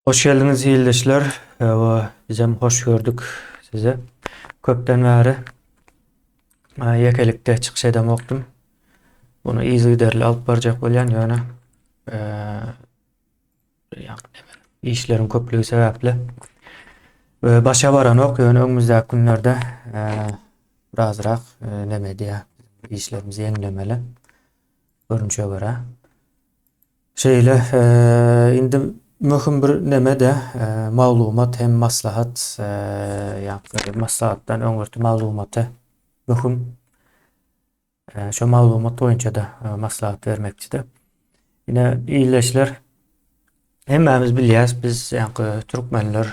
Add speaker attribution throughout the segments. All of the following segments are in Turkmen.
Speaker 1: Hoş geldiňiz ildeşler. Ewa, bizem hoş gördük sizi. Köpden bäri ýekelikde çykyş edemokdym. Bunu yzygiderli alyp barjak bolýan, ýöne işleriň köplügi sebäpli başa baranok, ýöne öňümizdäki günlerde birazrak neme edýär, işlerimizi ýeňlemeli görnüşe görä. Şeýle, indi möhüm bir neme-de, maglumat hem maslahat, ýa-da maslahatdan öňürti maglumaty möhüm. Şo maglumat boýunça-da maslahat bermekçi-de. Ine, ildeşler, hemmämiz bilýäs, biz ýaňky türkmenler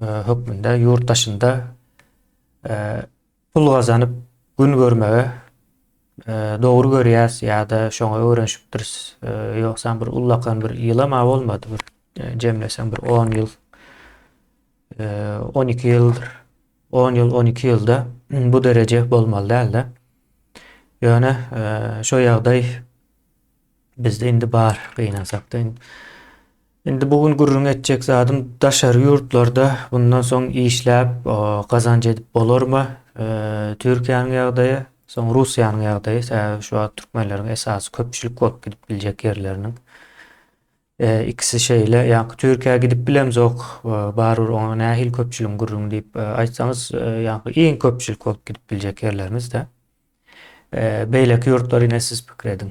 Speaker 1: hökmünde ýurt daşynda pul gazanyp gün görmegi dogry görýäs ýa-da şoňa öwrenişipdiris. Ýogsam bir ullakan bir ýylam-a bolmady bir jemleseň bir on ýyl, 12 ýyldyr. 10 ýyl, 12 ýylda bu dereje bolmaly däldi. Ýöne şo ýagdaý Bizde indi bar gynansakda. Indi bu gün gürrüň etjek zadym daşary ýurtlarda bundan soň işläp gazanç edip bolarmy? Türkiýäniň ýagdaýy, soň Russiýanyň ýagdaýy, sebäbi şu wagt türkmenleriň esasy köpçülik bolup gidip biljek ýerleriniň ikisi şeýle. Ýaňky Türkiýä gidip bilemzok, barybir oňa nähili köpçüligiň gürrüňi diýip aýtsaňyz, ýaňky iň köpçülik bolup gidip biljek ýerlerimiz-de. Beýleki ýurtlary ine siz pikir ediň.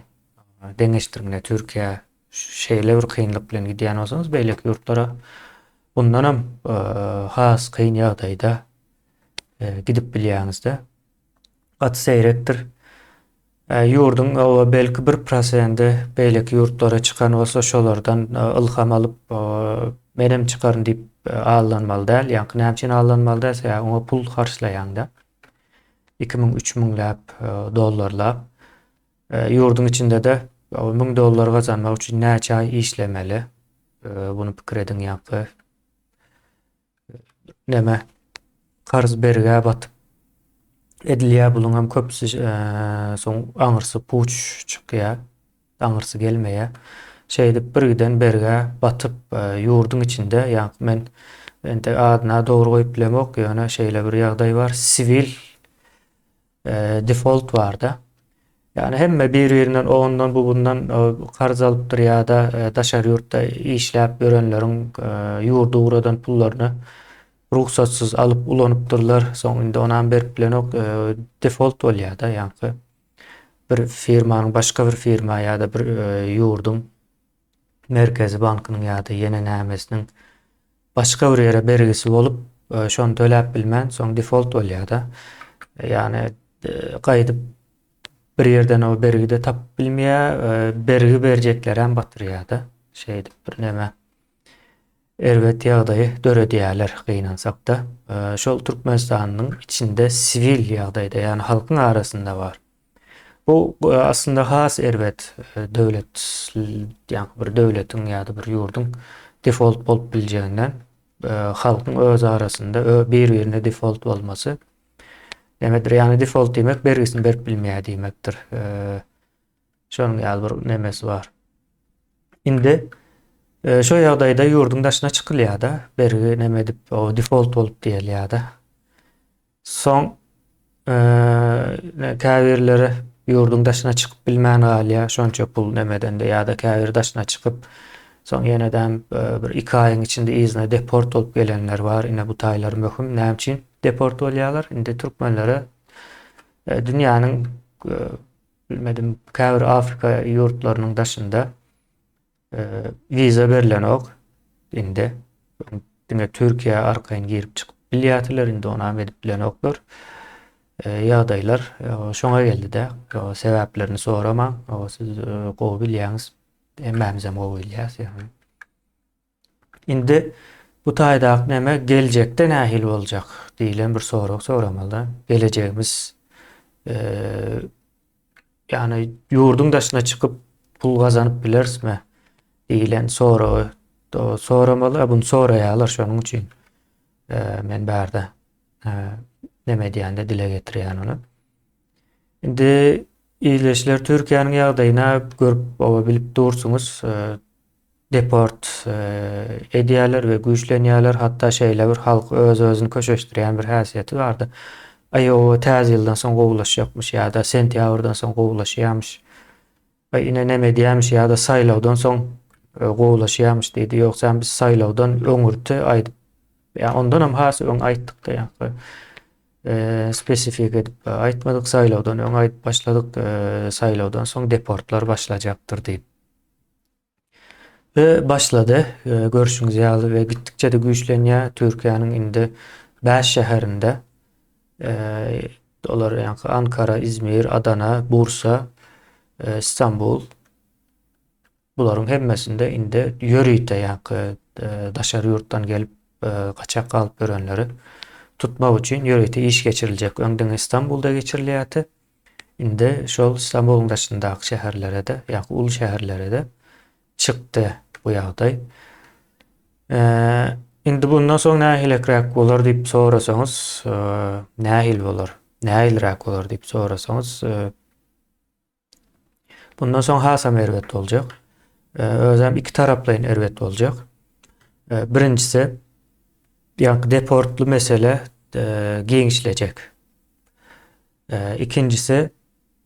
Speaker 1: Deňeşdiriň ine Türkiýä şeýle bir kynlyk bilen gidýän bolsaňyz beýleki ýurtlara bundanam has kyn ýagdaýda gidip bilýäňizde. Gaty seýrekdir. Ýurduň oba belki bir prosendi beýleki ýurtlara çykan bolsa şolardan ylham alyp menem çykaryn diýip aldanmaly däl. Ýaňky näme üçin aldanmaly däl? Sebäbi oňa pul harçlaýaňda. 2000 3000läp dollarlap. Ýurduň içinde-de 1000 dollar gazanmak üçin näçe aý işlemeli? Bunu pikir ediň ýa-da neme karz bergä batyp edilýär buluň hem köpüsi soň aňyrsy puç çykýar. Aňyrsy gelmeýär. Şeýdip birgiden bergä batyp ýurduň içinde ýaňky men entek adyna dogry goýup bilemok ýöne şeýle bir ýagdaý bar siwil default barda. Ýagny hemme bir-birinden o ondan bu bundan karz alypdyr ýa-da daşary ýurtda işläp ýörenleriň ýurda ugradan pullaryny rugsatsyz alyp ulanypdyrlar. Soň indi onam berip bilenok default bolýar-da ýaňky. Bir firmanyň başga bir firma ýa-da bir ýurduň merkezi bankynyň ýa-da ýene nämesiniň başga bir ýere bergisi bolup, şony töläp bilmän, soň default bolýar-da. Ýagny gaýdyp bir ýerden o bergi-de tapyp bilmeýär, bergi berjeklerem batyrýar-da. Şeýdip bir neme erbet ýagdaýy döredýärler gynansakda. Şol Türkmenistanyň içinde siwil ýagdaýda, ýagny halkyň arasynda bar. Bu aslynda has erbet döwlet, ýagny bir döwletiň ýa-da bir ýurduň default bolup biljeginden halkyň öz arasynda bir-birine default bolmasy nemedir? Ýagny default diýmek bergisini berip bilmeýär diýmekdir. Şonuň ýaly bir nemesi bar. Indi e, şo ýagdaýda ýurduň daşyna çykylýar-da, bergi neme edip, o default bolup diýilýär-de. Soň e, käbirleri ýurduň daşyna çykyp bilmän galýar, şonça pul nemedende ýa-da käbir daşyna çykyp, soň ýenedem e, bir iki aýyň içinde yzyna deport bolup gelenler bar. Ine bu taýlar möhüm. Näme üçin deport bolýarlar? Indi türkmenlere e, dünýäniň e, Bilmedim, käbir Afrika ýurtlarynyň daşynda wiza berlenok indi. Diňe Türkiýä arkaýyn girip çykyp bilýärdiler, indi onam edip bilenoklar. Ýagdaýlar şoňa geldi-de. Sebäplerini soramaň, siz gowy bilýäňiz. Hemmämizem gowy bilýäs. Indi bu taýdaky näme geljekde nähili boljak diýlen bir sorag soramaly. Gelejegimiz ýagny ýurduň daşyna çykyp pul gazanyp bilerismi diýlen soragy soramaly. Bunu soraýarlar şonuň üçin men bärde neme edýände dile getirýän ony. Indi ildeşler Türkiýäniň ýagdaýyna görüp oba bilip dursuňyz. Deport edýärler we güýçlenýärler. Hatda şeýle bir halk öz-özüni köşeşdirýän bir häsiýeti bardy. Aý oba täze ýyldan soň gowulaşjakmyş ýa-da sentýabrdan soň gowulaşýarmyş. Aý ine neme edýärmiş ýa-da saýlawdan soň gowulaşýarmyş diýdi. Ýogsam biz saýlawdan öňürti aýdyp, ýa ondanam has öň aýtdyk-da ýaňky spesifik edip aýtmadyk, saýlawdan öň aýdyp başladyk, saýlawdan soň deportlar başlajakdyr diýip. We başlady. Görşüňiz ýaly we gitdikçe-de güýçlenýär. Türkiýäniň indi 5 şäherinde olar ýaňky Ankara, Izmir, Adana, Bursa, Istanbul bularyň hemmesinde indi ýörite ýaňky daşary ýurtdan gelip gaçak galyp ýörenleri tutmak üçin ýörite iş geçiriljek. Öň diňe Istanbulda geçirilýärdi. Indi şol Stambulyň daşyndaky şäherlere-de, ýa-da uly şäherlere-de çykdy bu ýagdaý. Indi bundan soň nähiliräk bolar diýip sorasaňyz, nähili bolar, nähiliräk bolar diýip sorasaňyz, bundan soň hasam erbet boljak. Özem iki taraplaýyn erbet boljak. Birinjisi, ýa deportly mesele giňişlejek. Ikinjisi,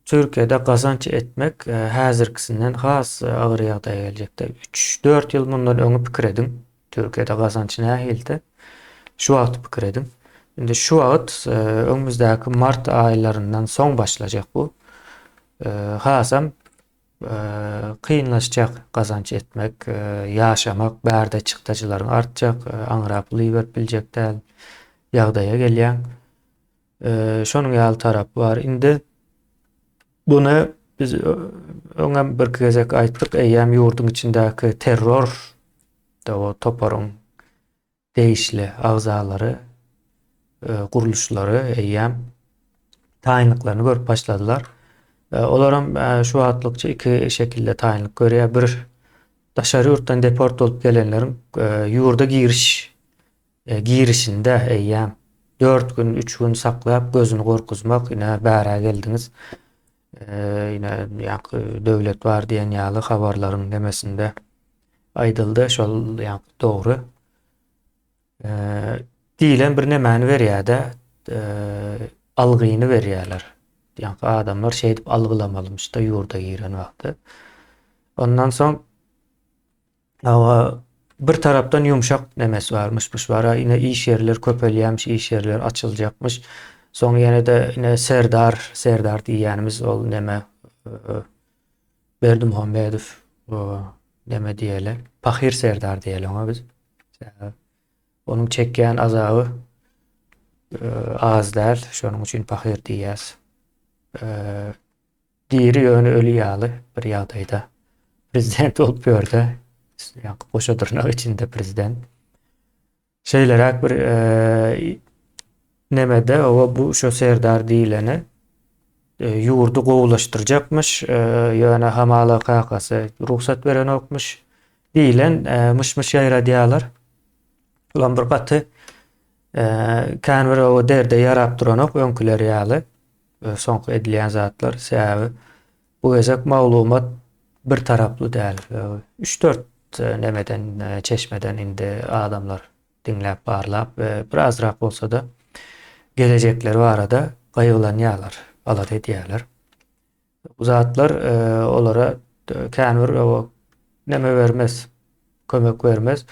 Speaker 1: Türkiýede gazanç etmek häzirkisinden has agyr ýagdaýa geljekde. Üç-dört ýyl mundan öňi pikir ediň, Türkiýede gazanç nähilidi? Şu wagty pikir ediň. Indi şu wagt öňümizdäki mart aýlaryndan soň başlajak bu. Hasam kynlaşjak gazanç etmek, ýaşamak, bärde çykdajylaryň artjak, aňra pul iberip biljek däl ýagdaýa gelýäň. Şonuň ýaly tarapy bar. Indi buny biz öňem birki gezek aýtdyk, eýýäm ýurduň içindäki terror o toparyň degişli agzalary, gurluşlary eýýäm taýynlyklaryny görüp başladylar. Olaram şu wagtlykça iki şekilde taýynlyk görýär. Bir daşary ýurtdan deport bolup gelenleriň ýurda giriş Girişinde eýýäm dört gün, üç gün saklap gözüni gorkuzmak, ine bärä geldiňiz, ine ýaňky döwlet bar diýen ýaly habarlaryň nemesinde aýdyldy, şol ýaňky dogry. Diýlen bir nemäni berýär-de, algyny berýärler. Ýaňky adamlar şeýdip algylamalymyş-da ýurda giren wagty. Ondan soň Hawa, bir tarapdan ýumşak nemesi bar, myş-myş bar. Ine iş ýerler köpelýärmiş, iş ýerler açyljakmyş. Soň ýene-de ine Serdar, Serdar diýýänimiz ol neme Berdimuhamedow neme diýeli, Pahyr Serdar diýeli oňa biz. Onuň çekýän azaby az däl, şonuň üçin pahyr diýýäs. Diri ýöne öli ýaly bir ýagdaýda prezident bolup ýörde. Ýaňky goşa dyrnak içinde prezident. Şeýleräk bir e, nemede oba bu şo serdar diýileni e, ýurdy gowulaşdyrjakmyş, e, ýöne hamala kakasy rugsat berenokmyş diýilen e, myş-myş ýaýradýarlar. Ulan bir gaty e, kän bir o derde ýarap duranok öňküler ýaly. Soňky edilýän zatlar sebäbi bu gezek maglumat bir taraply däl. Üç-dört nemeden, çeşmeden indi adamlar diňläp, barlap we birazrak bolsa-da gelejekleri barada gaýgylanýarlar, alada edýärler. Bu zatlar olara kän bir neme bermez, kömek bermez.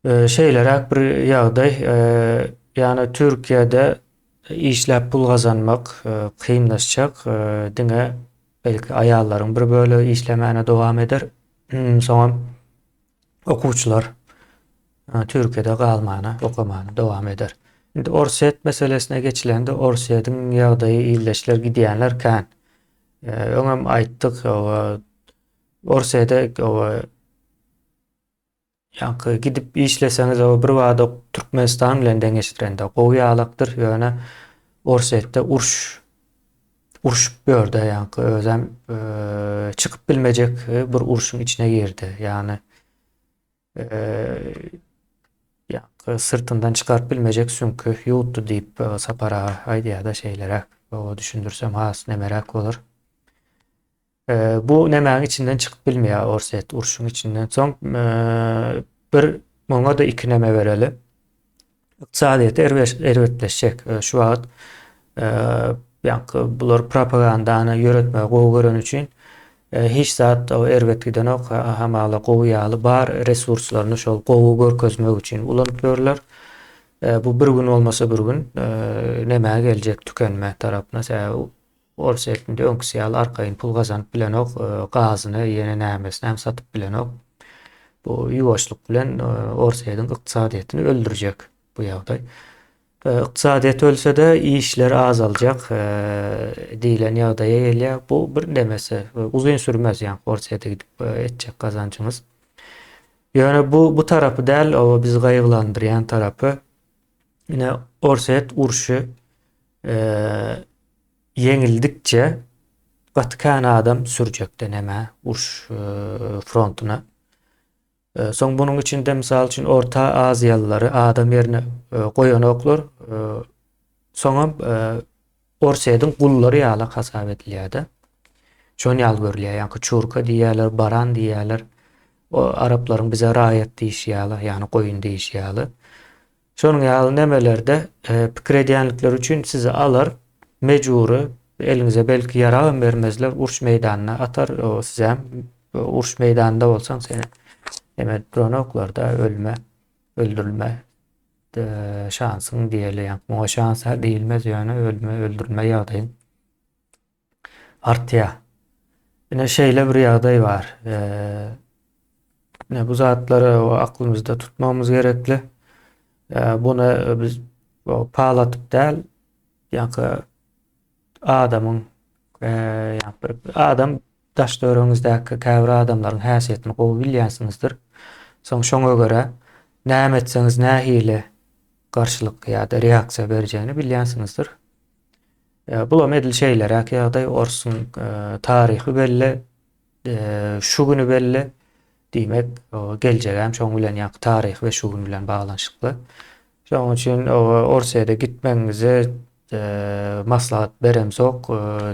Speaker 1: Şeýleräk bir ýagdaý, ýagny Türkiýede işläp pul gazanmak kynlaşjak, diňe belki aýallaryň bir bölegi işlemäne dowam eder, soňam okuwçylar Türkiýede galmana, okamana dowam eder. Indi Orsýet meselesine geçilende Orsýetiň ýagdaýy ildeşler gidýänler kän. Öňem aýtdyk, Orsýede Ýaňky gidip işleseňiz o bir bada Türkmenistan bilen deňeşdirende gowy ýalakdyr, ýöne Orsýetde uruş urşup ýörde ýaňky özem çykyp bilmejek bir urşuň içine girdi. Ýagny ýaňky syrtyndan çykaryp bilmejek süňki ýuwutdy diýip Sapar aga aýdýar-da şeýleräk. Düşündirsem has nemeräk bolar. Bu nämäniň içinden çykyp bilmeýär Orsýet urşuň içinden. Soň bir muňa-da iki neme bereli. Ykdysadyýeti erbetleşjek. Şu wagt ýaňky bular propagandany ýöretmegi gowy göreni üçin hiç zat erbet gidenok, hamala gowy ýaly bar resurslaryny şol gowy görkezmek üçin ulanyp ýörler. Bu bir gün bolmasa bir gün nämä geljek tükenme tarapyna. Sebäbi Orsýet indi öňküsi ýaly arkaýyn pul gazanyp bilenok, gazyny, ýene nämesini hem satyp bilenok. Bu ýuwaşlyk bilen Orsýetiň ykdysadyýetini öldürjek bu ýagdaý. Ykdysadyýet ölse-de işler azaljak diýlen ýagdaýa gelýär. Bu bir nemesi uzyn sürmez ýa Orsýete gidip etjek gazanjyňyz. Ýöne bu bu tarapy däl, o bizi gaýgylandyrýan tarapy. Ine Orsýet urşy ýeňildikçe gaty kän adam sürjekde näme uruş frontuna. Soň bunuň içinde mysal üçin Orta Aziýalylary adam ýerine goýanoklar. Soňam Orsýetiň gullary ýaly hasap edilýär-de. Şon ýaly görülýär. Ýaňky çurka diýýärler, baran diýýärler. O araplaryň bize raýat diýişi ýaly, ýagny goýun diýişi ýaly. Şonuň ýaly nemelerde pikir edýänlikleri üçin sizi alar, mejbury eliňize belki ýaragam bermezler, uruş meýdanyna atar, o sizem uruş meýdanynda bolsaň seni neme edip duranoklar-da, ölme, öldürilme şansyň diýeli, ýa muňa şans-a diýilmez, ýöne ölme, öldürilme ýagdaýyň artýar. Ine şeýle bir ýagdaý bar. Ine bu zatlary aklymyzda tutmagymyz gerekli. Buny biz pal atyp däl, ýa-da adamyň ýa bir adam daş-töweregiňizdäki käbir adamlaryň häsiýetini gowy bilýänsiňizdir. Soň şoňa görä näme etseňiz nähili garşylyk ýa-da reaksiýa berjegini bilýänsiňizdir. Bulam edil şeýleräk ýagdaý, orsuň taryhy belli, şu güni belli. Diýmek, geljegem şoň bilen ýa taryhy we şu gün bilen baglanyşykly. Şonuň üçin Orsýete gitmegiňizi maslahat beremzok,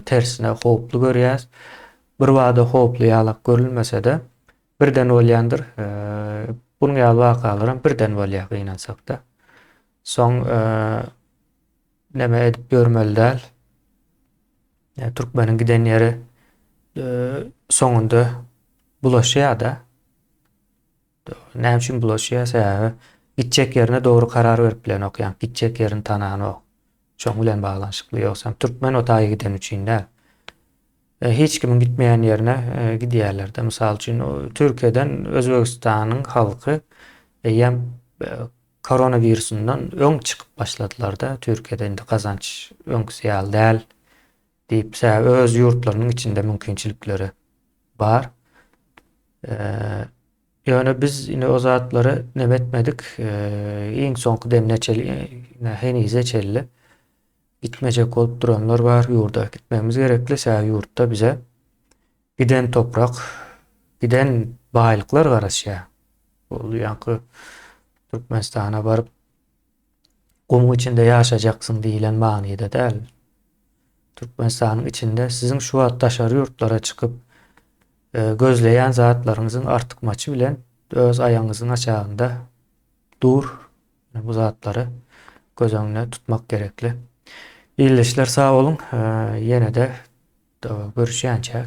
Speaker 1: tersine howply görýäs. Birbada howply ýalak görülmese-de, birden bolýandyr. Bunuň ýaly wakalaram birden bolýar gynansak-da. Soň Neme edip ýörmeli däl. Türkmeniň giden ýeri soňunda bulaşýar-da. Näme üçin bulaşýar? Sebäbi gitjek ýerine dogry karar berip bilenok, ýa gitjek ýerini tananok. Şoň bilen baglanyşykly. Ýogsam türkmen o taýa gideni üçin däl. Hiç kimiň gitmeýän ýerine gidýärler-de. Mysal üçin, Türkiýeden Özbegistanyň halky eýýäm Koronawirusyndan öň çykyp başladylarda Türkiýede indi gazanç öňküsi ýaly däl diýip sebäbi öz ýurtlarynyň içinde mümkinçilikleri bar. Ýöne biz indi o zatlary neme etmedik. Iň soňky demine çenli henize çenli gitmejek bolup duranlar bar. Ýurda gitmegimiz gerekli. Sebäbi ýurtda bize giden toprak, giden baýlyklar garaşýar. Ol ýaňky Türkmenistana baryp gumuň içinde ýaşajaksyň diýlen manyda däl. Türkmenistanyň içinde siziň şu wagt daşary ýurtlara çykyp e, gözleýän zatlaryňyzyň artykmaçy bilen öz aýagyňyzyň aşagynda dur. Bu zatlary göz öňünde tutmak gerekli. Ildeşler sag boluň. E, ýene-de görüşýänçäk.